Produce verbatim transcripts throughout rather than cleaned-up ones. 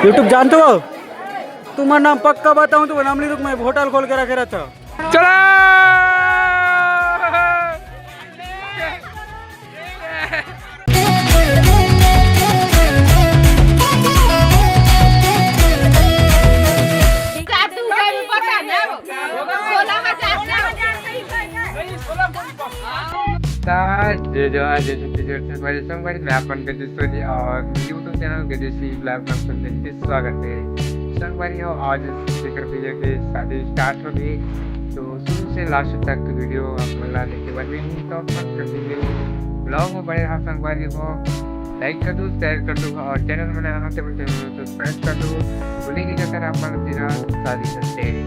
YouTube जानते हो? तुम्हारा नाम पक्का बताऊं तो नाम नहीं रुक, मैं होटल खोल के रखे रहता। चला। जय जोहार, जय छत्तीसगढ़, संगवारी, मैं अपन गजेश सोनी और YouTube चैनल गजेश vlog में आपका दिल से स्वागत है। संगवारी हो, आज शेखर भैया के शादी स्टार्ट हो गई, तो शुरू से लास्ट तक वीडियो आप मन ला देखे बर मिलही। तो अपन कंटिन्यू ब्लॉग में बने रहा संगवारी हो। लाइक कर दो, शेयर कर दो और चैनल में नया हो तो चैनल को सब्सक्राइब कर दो। बोलेंगे क्या कर आप मन तेरा शादी करते हैं।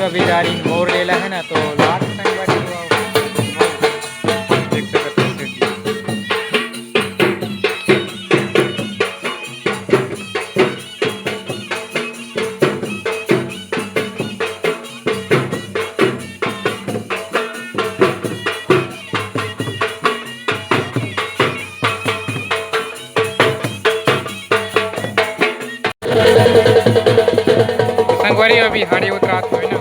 अभी जा रही मोर लेला है ना, तो लास्ट टाइम बैठी हुआ देख सकते हो। संगवारी अभी हाड़ी उतरात होय ना।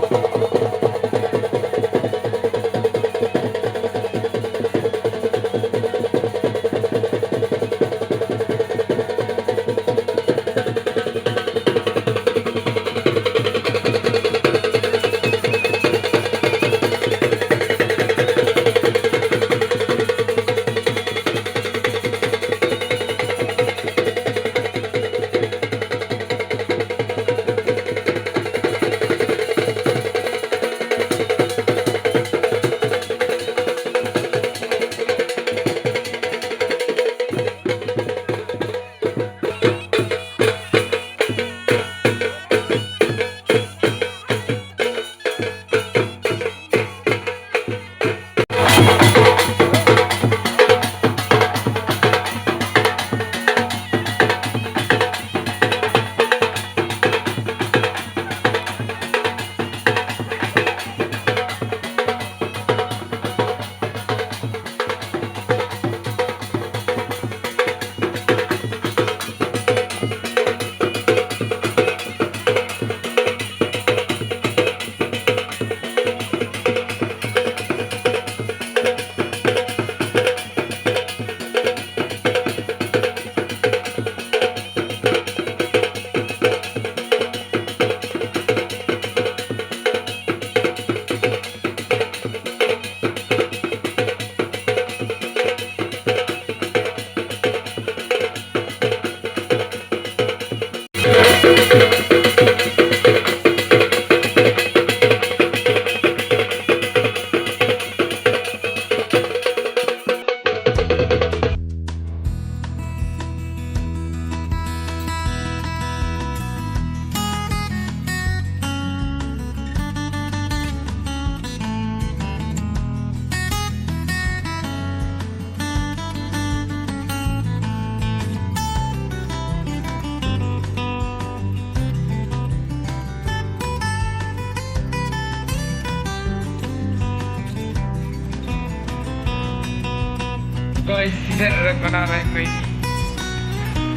गाइस, इधर बना रहा है कोई।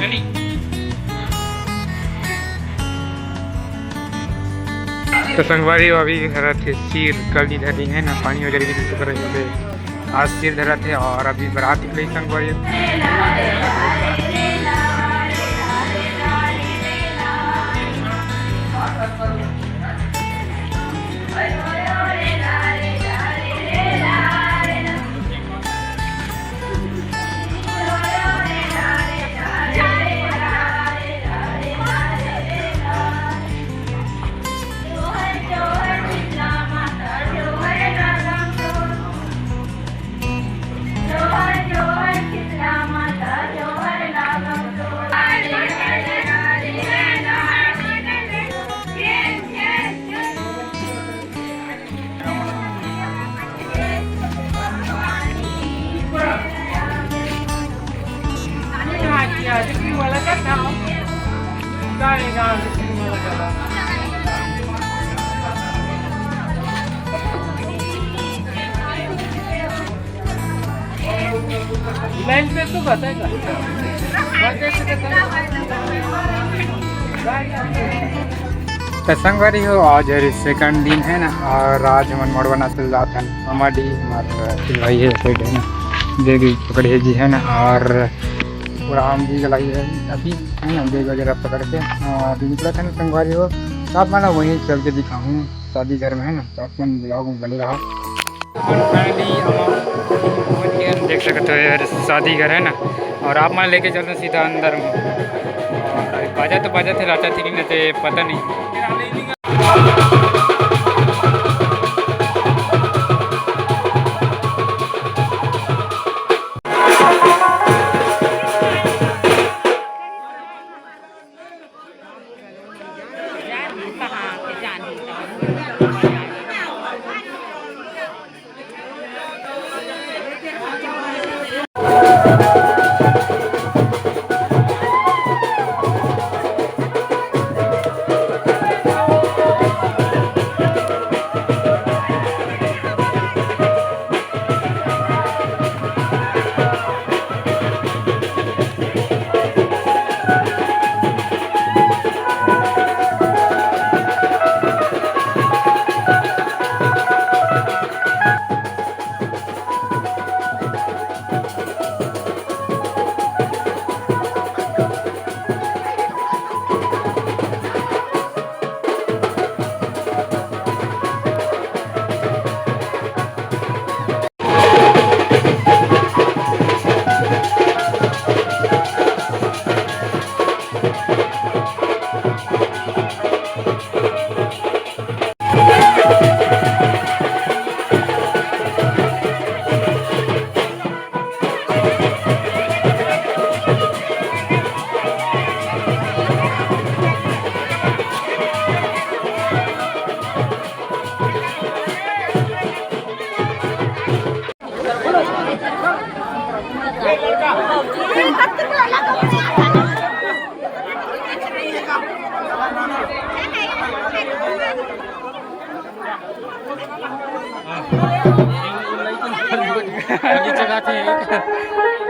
अली। तो संगवारी, अभी धरत हे चीर, कल नी धरे हे ना, पानी वगैरह भी तो करे हे। आज चीर धरत हे और अभी बारात निकले संगवारी। तो संगवारी हो, आज हरे सेकंड दिन है ना, और आज हमन मोड़वा नाच ल जात हन। मामा डी हमार भाई है, साइड है ना, दे दे पकड़े जी है ना, और पूरा आम भी गलाई है अभी, है ना, बैग वगैरह पकड़ के, और अभी निकला था ना संगवारी हो, तो आप मन ला वहीं चल के दिखाऊँ शादी घर में, है ना, तो आप मन ब्लॉग में बने रहा। और finally हम पहुंच गए, देख सकते हो यार, शादी घर है ना, और आप मैं लेके चलते हैं सीधा अंदर में। और बाजा तो बाजा थे, लाटा थी नहीं, तो पता नहीं।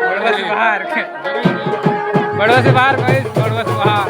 बड़वा से बाहर, बड़वा से बाहर, गाइस, बड़वा से बाहर।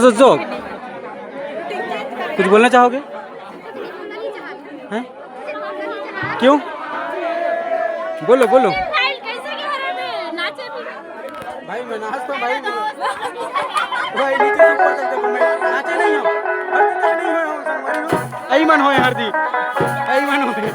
दोस्तों, कुछ बोलना चाहोगे? हैं? क्यों? बोलो, बोलो। भाई, मैं नाचता हूँ भाई। भाई, नीचे से ऊपर तक देखो, मैं नाचे नहीं हूँ। हरदी तक नहीं हूँ, संगवारी हो। ऐ मन होए हरदी। ऐ मन होए।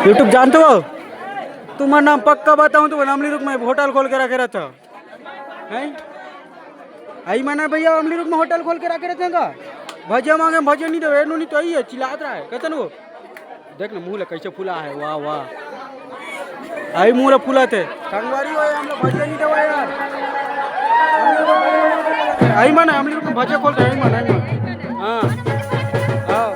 YouTube जानते हो? तुम्हारा नाम पक्का बताऊं तो अमली रुख में होटल खोल के रखे रहता। हैं? आई मना भैया, अमली रुख में होटल खोल के रखे रहते हैं का? भजिया मांगे, भजिया नहीं देवे, नू नहीं तो यही है, चिल्लात रहा है। कैसे वो? देख ना, मुंह ले कैसे फूला है, वाह, वाह। आई मुंह ले फूला थे। संगवारी हो, हम लोग भजिया नहीं देवे यार। आई मना, अमली रुख में भजिया खोल रहे हैं, आई मना, आई मना। हाँ। हाँ।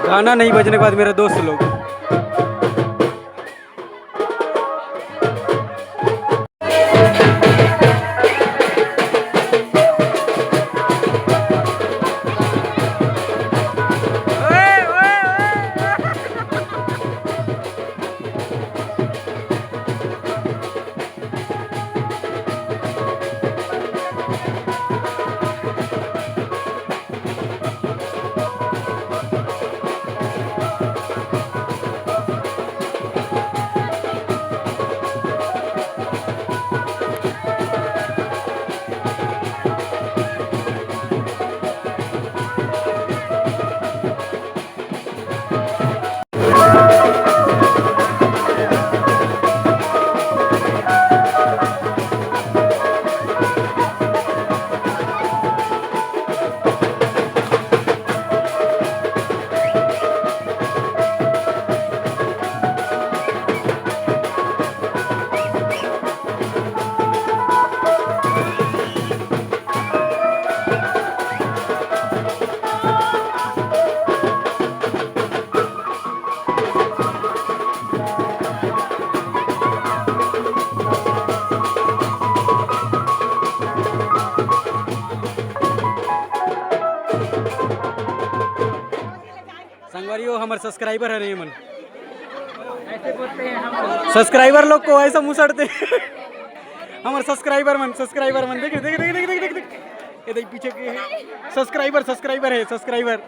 गाना नहीं बजने के बाद मेरे दोस्त लोग। संगवारी हो, हमर subscriber हरे ये मन। Subscriber लोग को ऐसा मुसड़ते। हमर subscriber मन, subscriber मन, देख, देख, देख। ये देख पीछे के है। Subscriber, subscriber है, subscriber।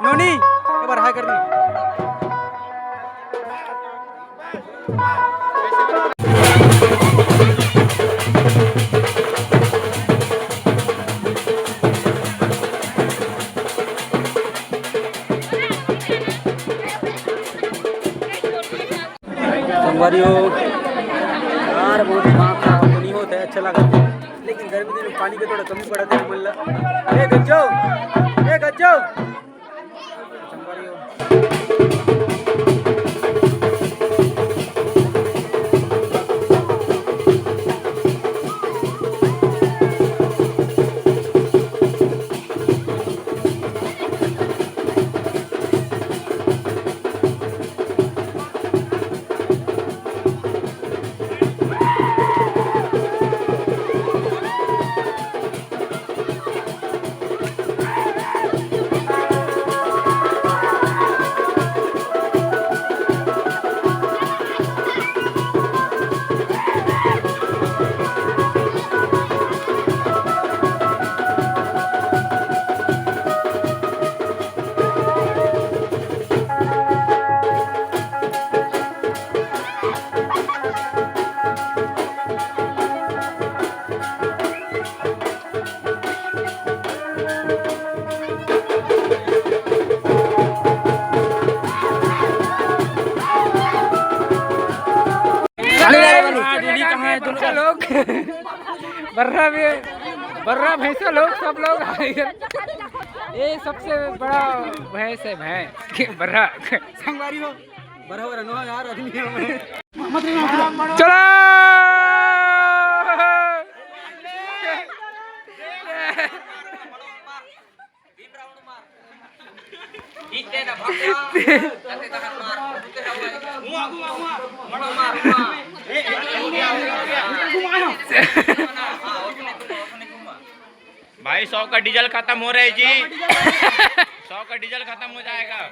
नोनी, एक बार hi कर दे। संगवारी हो, यार, बहुत दिमाग खराब तो नहीं होता है, अच्छा लगा, लेकिन गर्मी दिन में पानी के थोड़ा कमी पड़त हे हमन ला। ए गज्जो, ए गज्जो। हाँ, दोनों कहाँ है? दोनों लोग। बर्रा भी, बर्रा भैंसा लोग, सब लोग। ये सबसे बड़ा भैंस है, भैंस। बर्रा। संगवारी हो, बर्रा, बर्रा, नो यार, आदमी है। चलो। भाई, सौ का डीजल खत्म हो रहा है जी। सौ का डीजल खत्म हो जाएगा।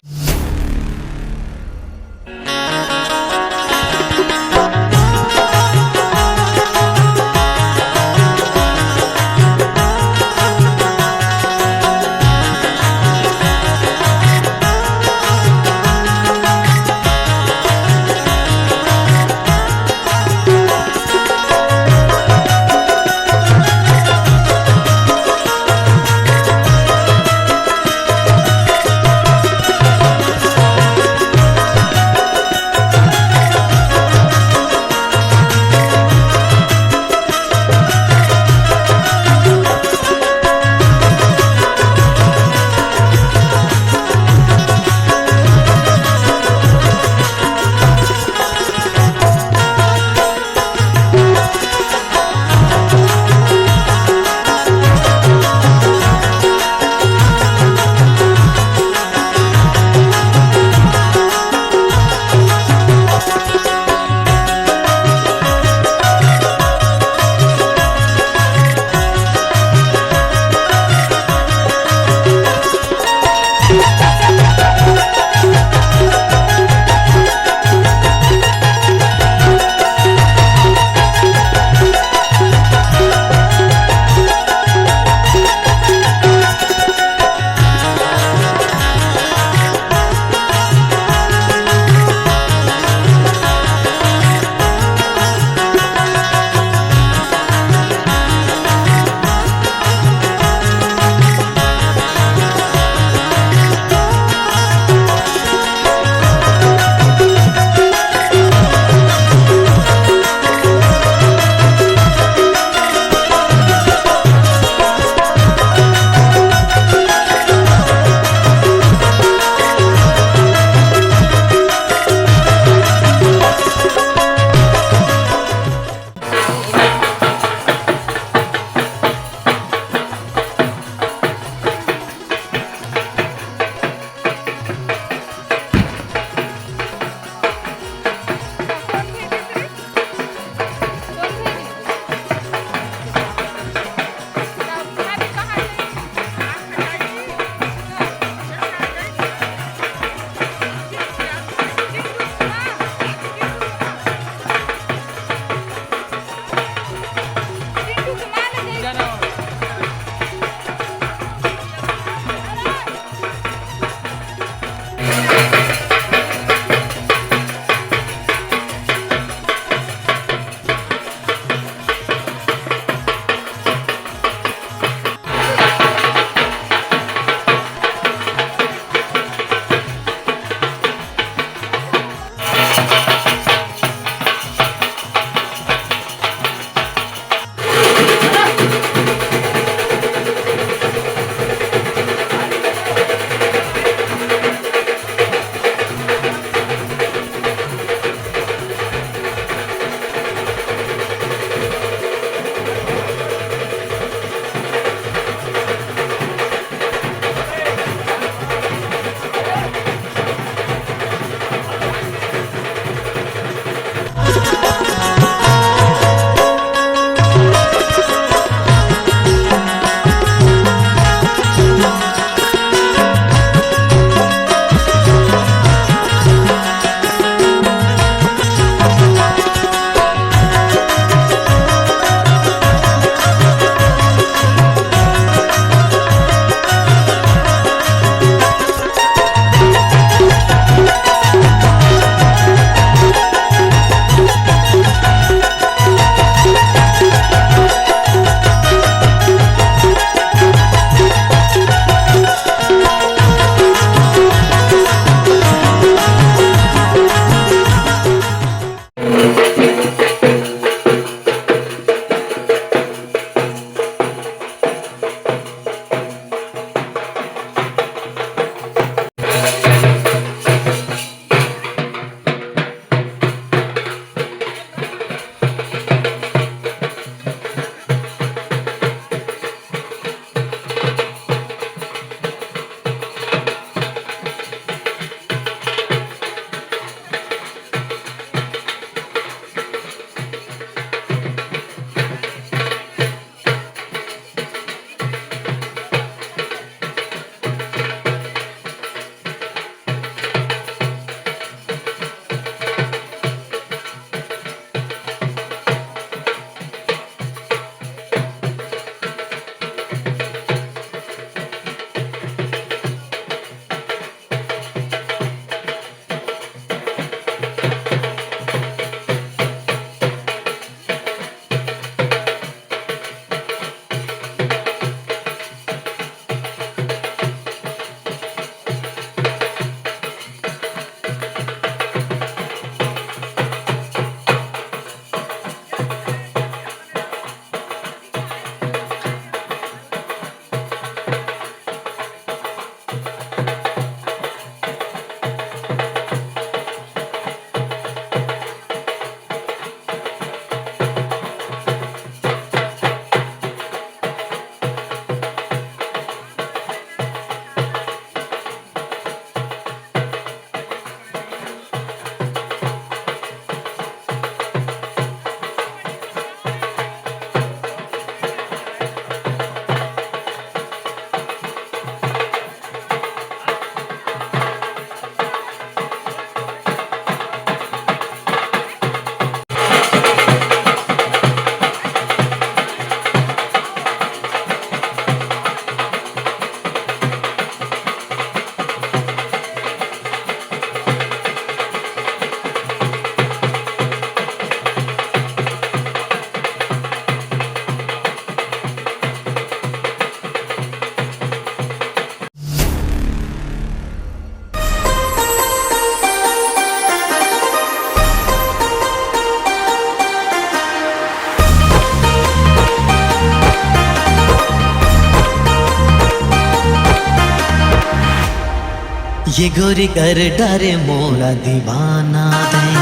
ये गोरी कर डारे मोला दीवाना तैं।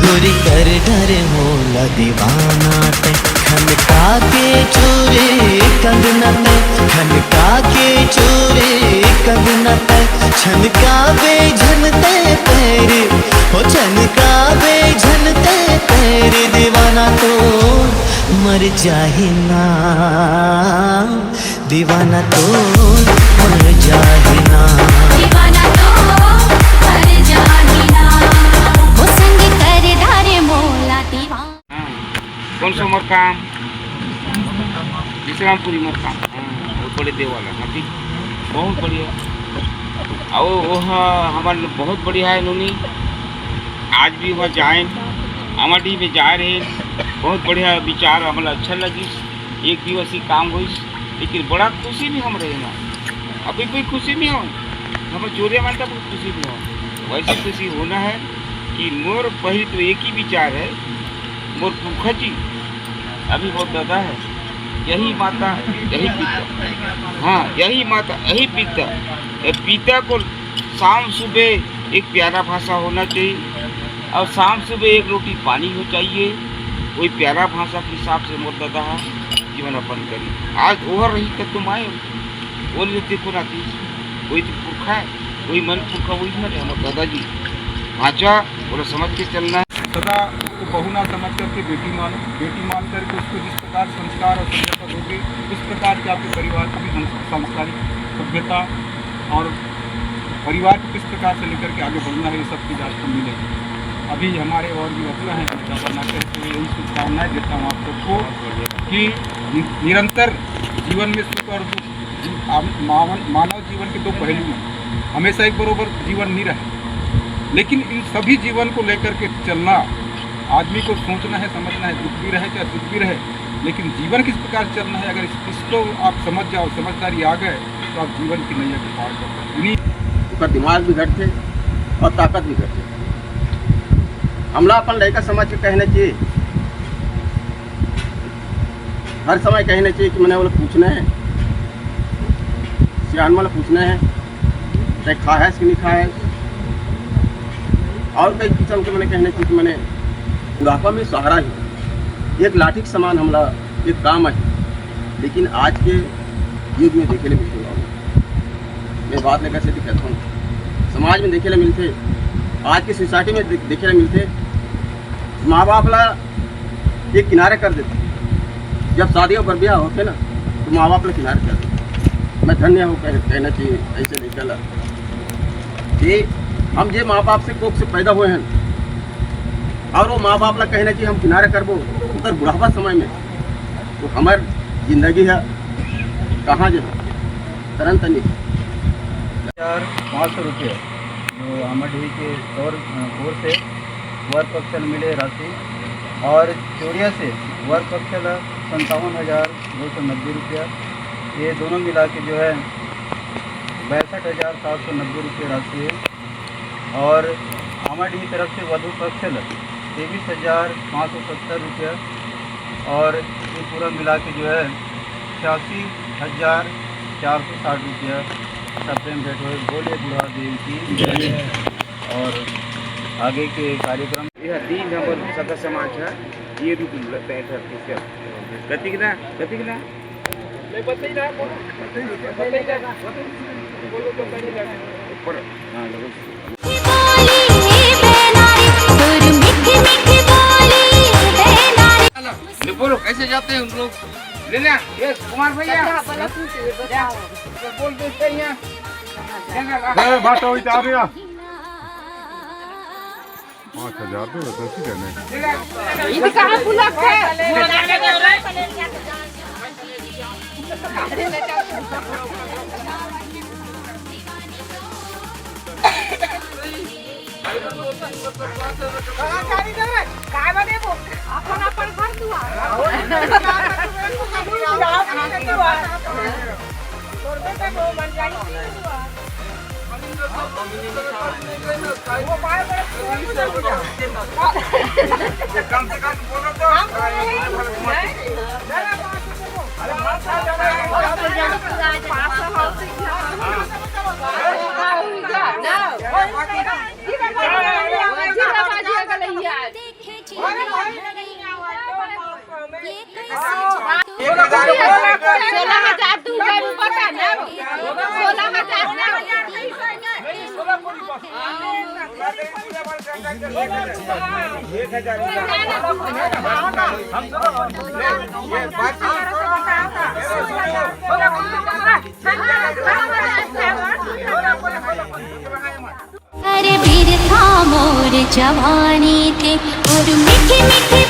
गोरी कर डारे मोला दीवाना तैं। खनका के चूरे कंगना तैं, खनका के चूरे कंगना तैं, छनकाबे झन तैं पैर, हो छनकाबे झन तैं पैर, दीवाना तो मर जाही ना, दीवाना तो मर जाही ना। दीवाना तो मर जाही ना। ओ संग कर डारे मोला दीवाना। हाँ। कौन सा मकाम? विश्रामपुरी मकाम। हाँ, बहुत बड़े देव वाला, हाँ जी। बहुत बढ़िया। अउ वो ह-, हमर बहुत बढ़िया हे नोनी। आज भी वहाँ जाएन, अमरडीह में जाए रहे, बहुत बढ़िया विचार, हमला अच्छा लगिस। एक दिवसीय काम होइस, लेकिन बड़ा खुशी में हम रहे ना। अभी कोई खुशी नहीं हो, हम चोरिया मानता, कोई खुशी नहीं हो। वैसे खुशी होना है कि मोर पहिली तो एक ही विचार है, मोर पुरखा जी, अभी मोर दादा है, यही माता, यही पिता, हाँ, यही माता, यही पिता, ये पिता को शाम सुबह एक प्यारा भाषा होना चाहिए, और शाम सुबह एक रोटी पानी हो चाहिए। वही प्यारा भाषा के हिसाब से मोर दादा है जीवन अपन करी। आज ओहर रही त तुम आए हो, वो नहीं देखो ना तीस, वही तो पुरखा है, वही मन पुरखा, वही मन है, हमर दादाजी। भांचा, बोला समझ के चलना है। सदा उसको बहू ना समझ करके बेटी मानो, बेटी मान करके उसको जिस प्रकार संस्कार और सभ्यता दोगे, उस प्रकार के आपके परिवार की भी संस-, संस्कारी सभ्यता और परिवार को किस प्रकार से लेकर के आगे बढ़ना है, ये सब चीज़ आपको मिलेगी। अभी हमारे और भी वकील हैं, मैं ज़्यादा ना करते हुए यही शुभकामनाएं देता हूँ आप सबको कि नि-, निरंतर जीवन में सुख और दुख, जी-, आम-, मावन-, मानव जीवन के दो पहलू हैं। हमेशा एक बरोबर जीवन नहीं रहे, लेकिन इन सभी जीवन को लेकर के चलना, आदमी को सोचना है, समझना है, दुख भी रहे चाहे सुख भी रहे, लेकिन जीवन किस प्रकार चलना है, अगर इस, इसको आप समझ जाओ, समझदारी आ गए, तो आप जीवन की नैया को पार कर सकते हो। इन्हीं ओकर दिमाग भी घटथे और ताकत भी घटथे। हमला अपन लइका समझ के कहना चाहिए, हर समय कहना चाहिए कि मैंने वो लोग पूछना है, सियान वाला पूछना है, चाहे खाए है कि नहीं खाए है, और कई किस्म के मैंने कहना चाहिए कि मैंने बुढ़ापा में सहारा ही एक लाठी के समान हमला एक काम है। लेकिन आज के युग में देखे ले मिलथे बाबू, मैं बात लेकर से कहता हूँ, समाज में देखे ले मिलथे, आज की सोसाइटी में दे-, देखे ले मिलथे, माँ बाप ला एक किनारे कर देथे। जब शादी और ब्याह होथे ना, तो माँ बाप ला किनारे कर देथे। मैं धन्य हूँ कह-, कहना चाहिए ऐसे लइका ला कि हम जे माँ बाप से कोख से पैदा हुए हैं और वो माँ बाप ला कहना चाहिए हम किनारे करबो, उधर बुढ़ापा समय में तो हमर जिंदगी है कहाँ जे तरन तनी। हज़ार पाँच सौ रुपये जो आमाडीह के तौर, अ, ओर से वर पक्ष ल मिले राशि और चोरिया से वर पक्ष ल संतावन हज़ार दो सौ नब्बे रुपया, ये दोनों मिला के जो है बासठ हज़ार सात सौ नब्बे रुपये राशि है। और आमाडीह तरफ से वधु पक्ष ल तेईस हज़ार पाँच सौ सत्तर रुपया और ये पूरा मिला के जो है छियासी हज़ार चार सौ साठ रुपया सप्रेम भेंट होए। बोले बुढ़ा देव की जय। और आगे के कार्यक्रम यह तीन नंबर सदा समाज है, ये रुक लगता है सर, कतिक ना, कतिक ना। ऊपर, हाँ, लगो। ले बोलो, कैसे जाते हैं उन लोग? ले ले, ये कुमार भैया। तो बोल दो, इधर यहाँ। ए, बात हो, इधर आ रही है। पाँच हज़ार तो वैसे ही रहने। ये भी कहाँ पुलक है? काय बने वो? अपन, अपन घर दुआर। कम से कम बोलो तो। हम तो यही, नहीं, नहीं, जरा बात सोलह हजार दू हजार ऊपर का ना, सोलह हजार ना। अरे बिरथा मोर जवानी के, और मीठी मीठी